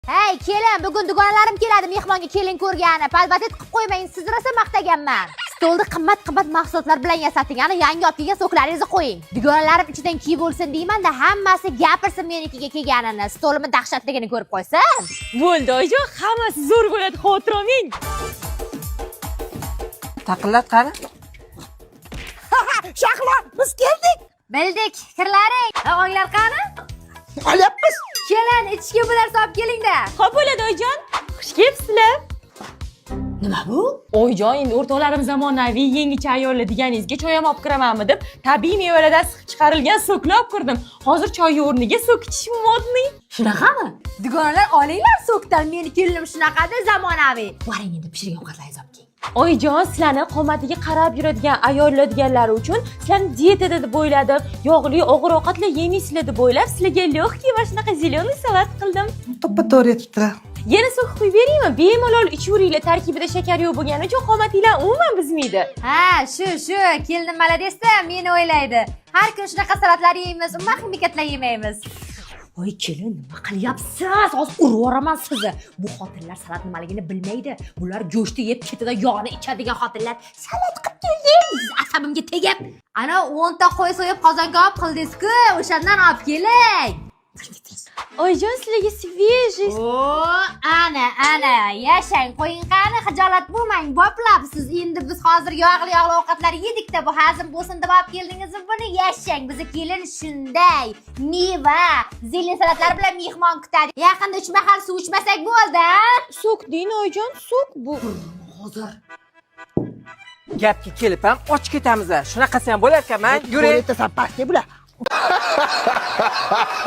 Hey, kelin, bugun dugonalarim keladi mehmonga, kelin ko'rgani. Подводить qilib qo'ymang, sizni rosa maqtaganman. Stolni qimmat-qimmat mahsulotlar bilan yasating. Ana yangi olib kelgan soklaringizni qo'ying. Dugonalarim ichidan kiyib bo'lsin deyman-da, hammasi gapirsin menikiga kelganini. Stolimni dahshatligini ko'rib qo'ysin. Bo'ldi, oyijon, hammasi zo'r bo'ladi, xavotir olmang. Taqillat qani? Shahlo, biz keldik. Bildik, kirlaring. Ha, onglar qani? Olyapmiz. Kelin, ichishga bir narsa olib kelingda. Xo'p bo'ladi, oyijon. Xush kelibsizlar. Nima bu? Oyijon, endi o'rtoqlarim zamonaviy yangicha ayollar deganingizga choy ham olib kiramanmi deb tabiiy mevalardan siqib chiqarilgan sokni olib kirdim. Hozir choy o'rniga sok ichish модный. Shunaqami? Dugonalar, olinglar sokdan. Meni kelinim shunaqada zamonaviy. Boring, endi pishirgan ovqatlaringizni olib keling. Oyijon, sizlarni qomatiga qarab yuradigan ayollar deganlari uchun sizlarni dietada deb o'yladim. Yog'li, og'ir ovqatlar yemaysizlar deb o'ylab, sizlarga легкий va shunaqa зеленый salat qildim. To'ppa to'g'ri aytibdilar. Yana sok quyib beraymi? Bemalol ichaveringlar. Tarkibida shakar yo'q bo'lgani uchun qomatinglar umuman buzmaydi. Ha, shu, shu, kelinim молодец da, meni o'ylaydi. Har kun shunaqa salatlar yeymiz, umuman ximikatlar yemaymiz. Voy kelin, nima qilyapsiz? Hozir urib yuboraman sizni. Bu xotinlar salat nimaligini bilmaydi. Bular go'shtni yeb, ketida yog'ni ichadigan xotinlar. Salat qilib keldingiz, asabimga tegib. Ana 10 ta qo'y so'yib qozon kabob qildingiz-ku, o'shandan olib keling. Oyijon, sizlarga свежий. O, ana, ana, yashang, qo'ying qani, xijolat bo'lmang, boplabsiz. Endi biz hozir yog'li yog'li ovqatlar yedikda, bu hazm bo'lsin deb olib keldingizmi buni? Yashang, bizni kelin shunday. Meva, зелень salatlar bilan mehmon kutadi. Yaqinda uch mahal suv ichmasak bo'ldi, a? Sok deyin, oyijon, sok bu. Hozir. Gapga kelib ham och ketamiz. Shunaqasi ham bo'lar ekan, man To'g'ri yuring. aytasan, pastga bular.